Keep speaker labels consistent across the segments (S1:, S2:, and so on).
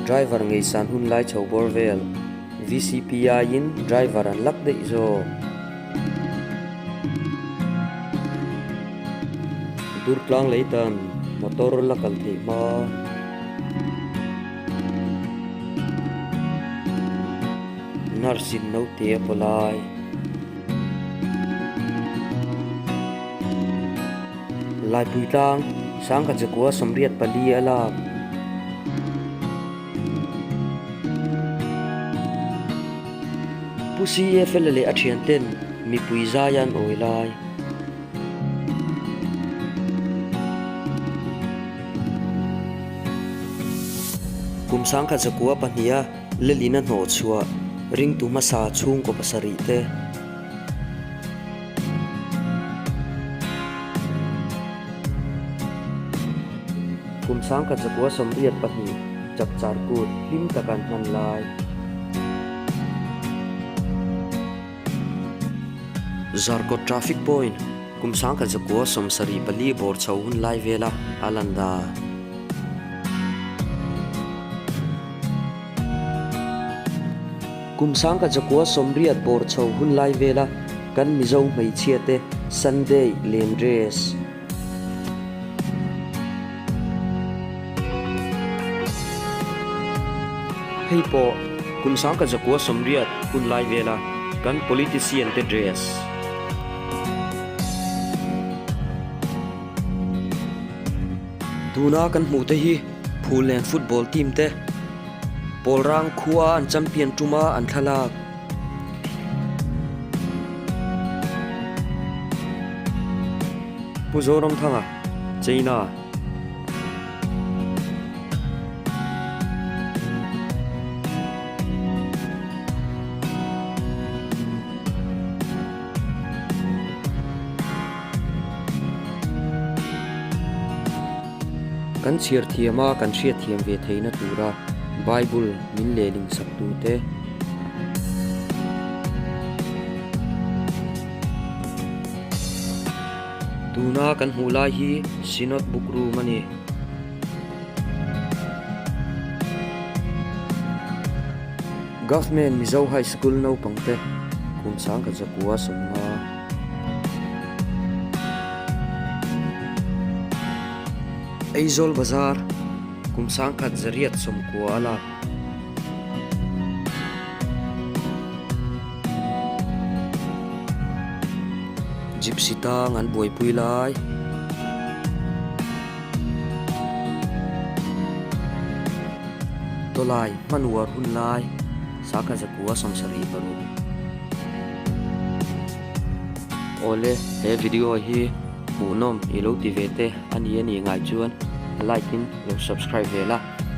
S1: Driver ngeisan hun lai chho bawr vel. VCP aiin driver an lak daih zawk. Durtlang leitan motor la kal theih hma. Nurse in naute a paw lai. Laipui tlang Sangkachakua 84 a lak. Pu CFL leh a thianten mipui zai an awi lai. Kum 1902 a Lelina hnawh chhuah ringtu hmasa chhungkaw pasarih te. Kum 1982 chapchar kut hlim taka an hman lai. Zarkawt traffic point kum 1974 bawr chho hun lai vela a lan dan. Kum 1980 bawr chho hun lai vela kan Mizo hmeichhia te Sunday len dress. Hei pawh kum 1980 hun lai vela kan politician te dress. Tuna kan hmuh te hi Phullen football team te Pawlrang khua an champion tuma an thlalak. Pu Zoramthanga, China. Kan chhiar thiam a, kan hriat thiam ve theihna tura Bible min lehling sak tute. Tuna kan hmuh lai hi Synod Book Room a ni. Government Mizo High School naupangte kum 1950. Aizawl Bazar kum 1990 a lak. Gypsy tang an buaipui lai. Tawlai hmanuar hun lai 1976. Awle he video hi hmuhnawm i lo ti ve te a ni a nih ngai chuan like in lo subscribe ve la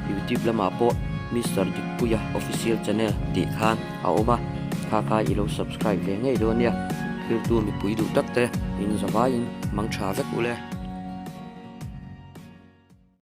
S1: youtube lamah pawh Mister Dikpuia official channel tih khan a awm a kha kha i lo subscribe ve ngei dawn nia thiltu mipui duh tak te in zavaiin mang tha vek ule.